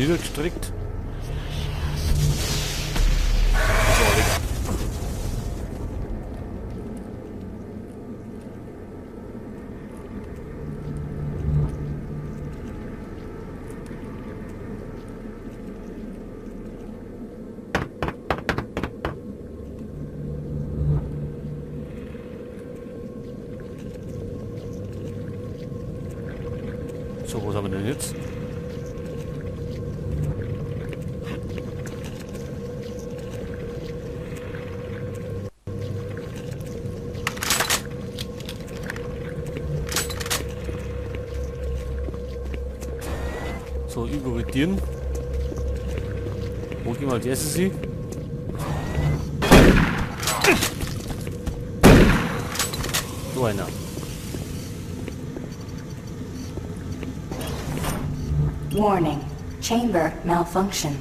Niedergestreckt. So, was haben wir denn jetzt? So, überrotieren. Wo gehen wir als erstes hin? So einer. Warning. Chamber malfunction.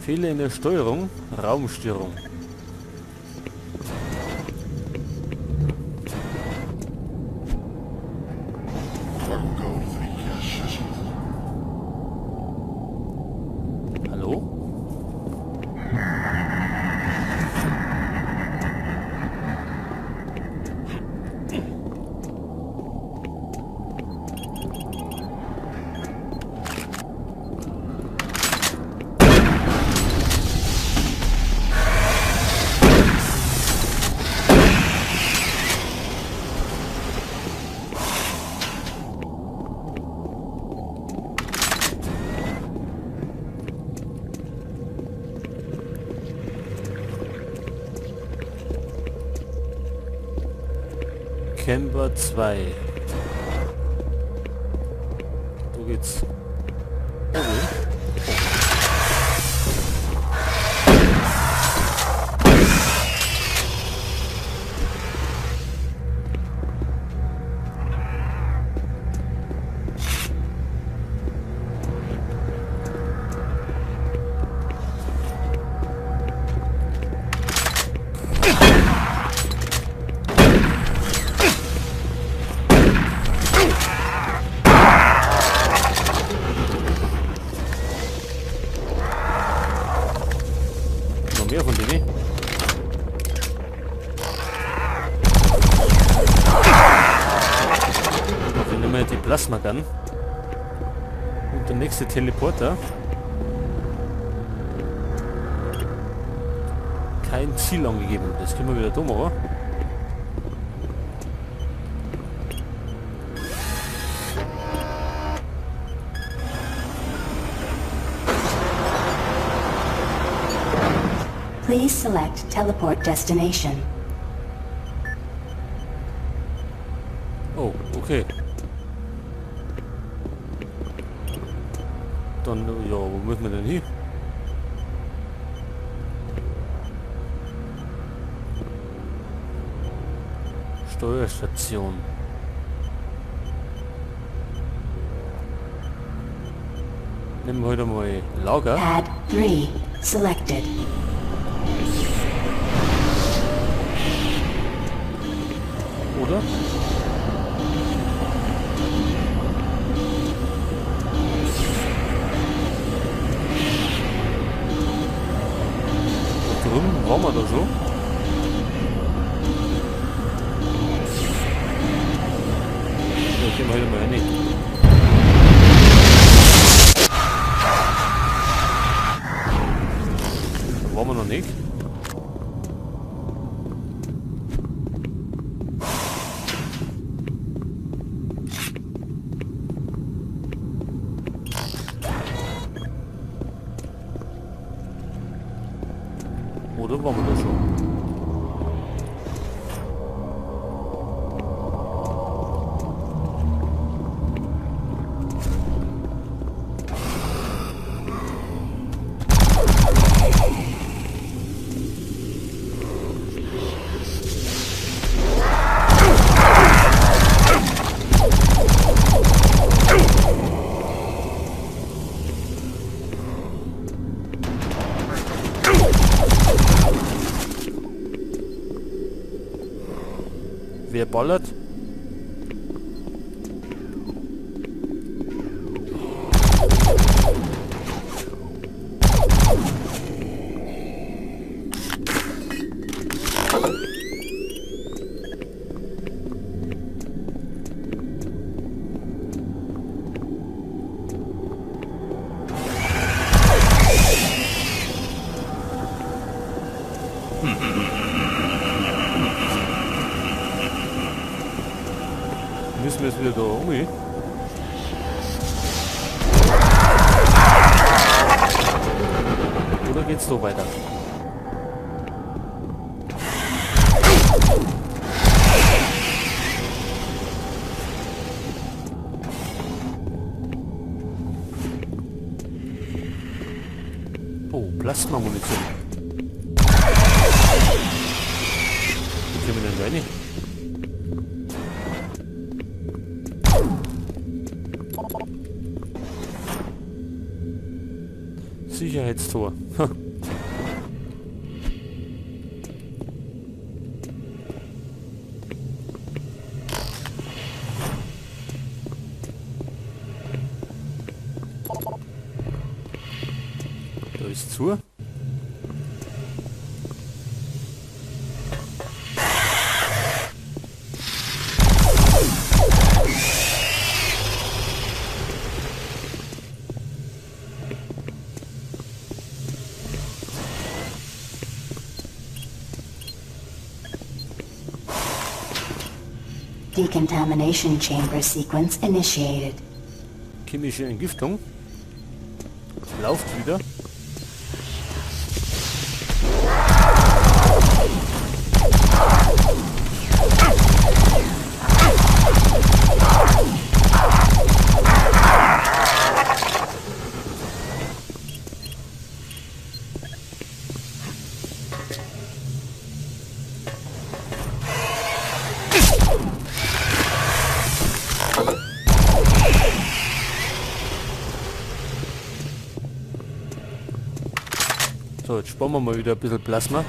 Fehler in der Steuerung, Raumstörung. Hallo? Camper 2. Wo geht's? Okay. Mehr von denen. Okay, nehmen wir die Plasma Gun. Und der nächste Teleporter. Kein Ziel angegeben. Das können wir wieder dumm, oder? Please select teleport destination. Oh, okay. Dann, ja, wo müssen wir denn hin? Steuerstation. Nehmen wir heute mal Lager. Pad 3 selected. Oder? Da drüben waren wir da schon. Ja, gehen wir heute mal rein. Da waren wir noch nicht. Oder waren wir da schon? Wer ballert? Müssen wir jetzt wieder da um? Oder geht's so weiter? Oh, Plasma-Munition. Wie können wir denn rein? Sicherheitstor. Da ist zu. Decontamination chamber sequence initiated. Chemische Entgiftung läuft wieder. So, jetzt sparen wir mal wieder ein bisschen Plasma.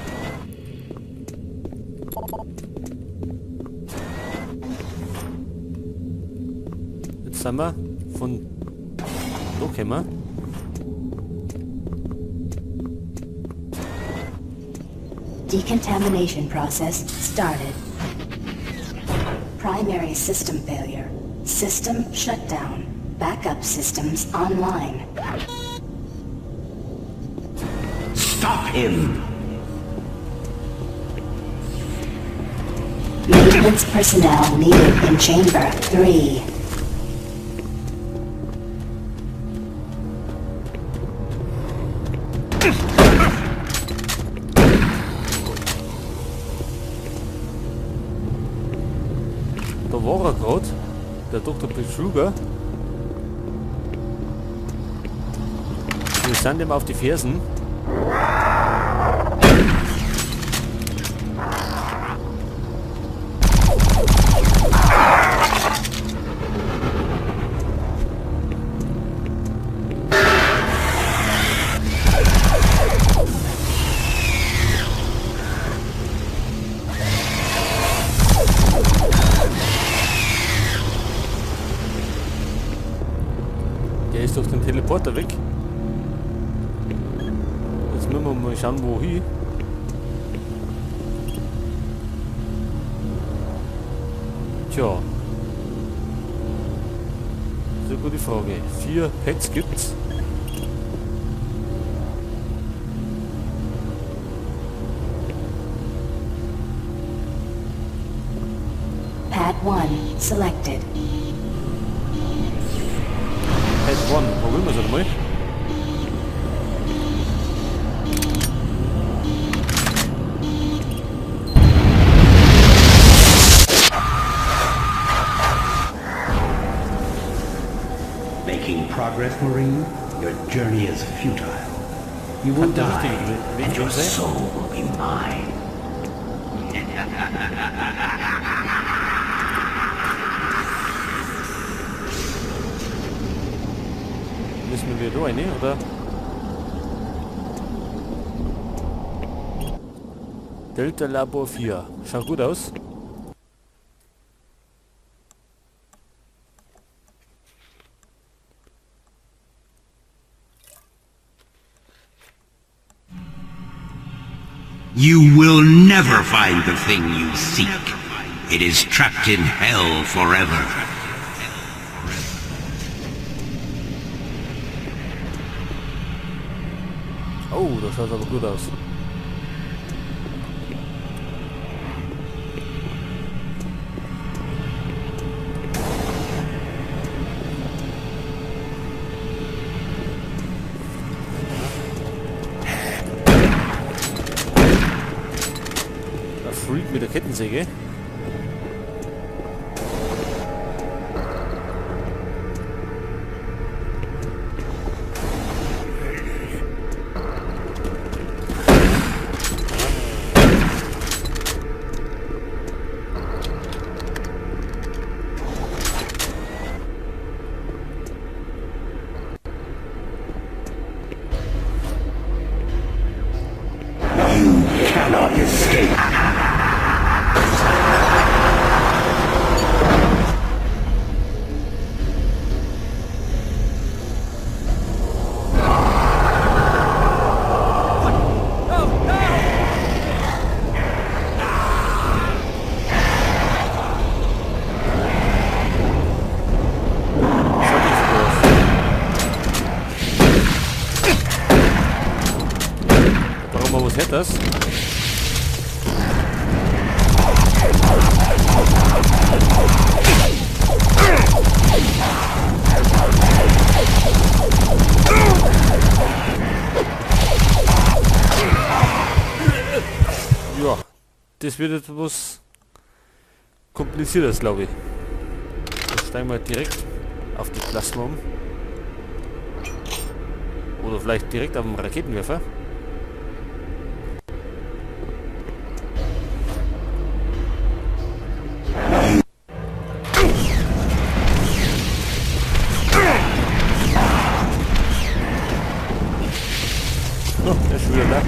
Jetzt sind wir von da gekommen. Decontamination process started. Primary system failure. System shutdown. Backup systems online. Stop him! Maintenance personnel needed in chamber 3. Da war er grad, der Dr. Betruger. Wir sind ihm auf die Fersen. Der ist durch den Teleporter weg. Jetzt müssen wir mal schauen, wohin. Tja. Das ist eine gute Frage. 4 Pads gibt's. Pad 1 selected. Pad 1, probieren wir es einmal. Making progress, Marine? Your journey is futile. You will Kann der die, richtige Weg and your sein? soul will be mine. Müssen wir wieder da rein, oder? Delta Labor 4. Schaut gut aus. You will never find the thing you seek. It is trapped in hell forever. Oh, das schaut aber gut aus. Freak mit der Kettensäge. You cannot escape. Warum was hätte das? Ja, das wird etwas komplizierter, glaube ich. Dann steigen wir direkt auf die Plasma um. Oder vielleicht direkt auf den Raketenwerfer. Oh, der ist schon wieder da.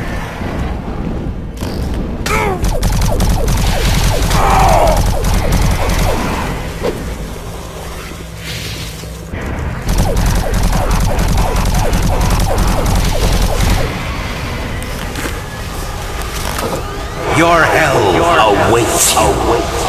Your hell awaits you.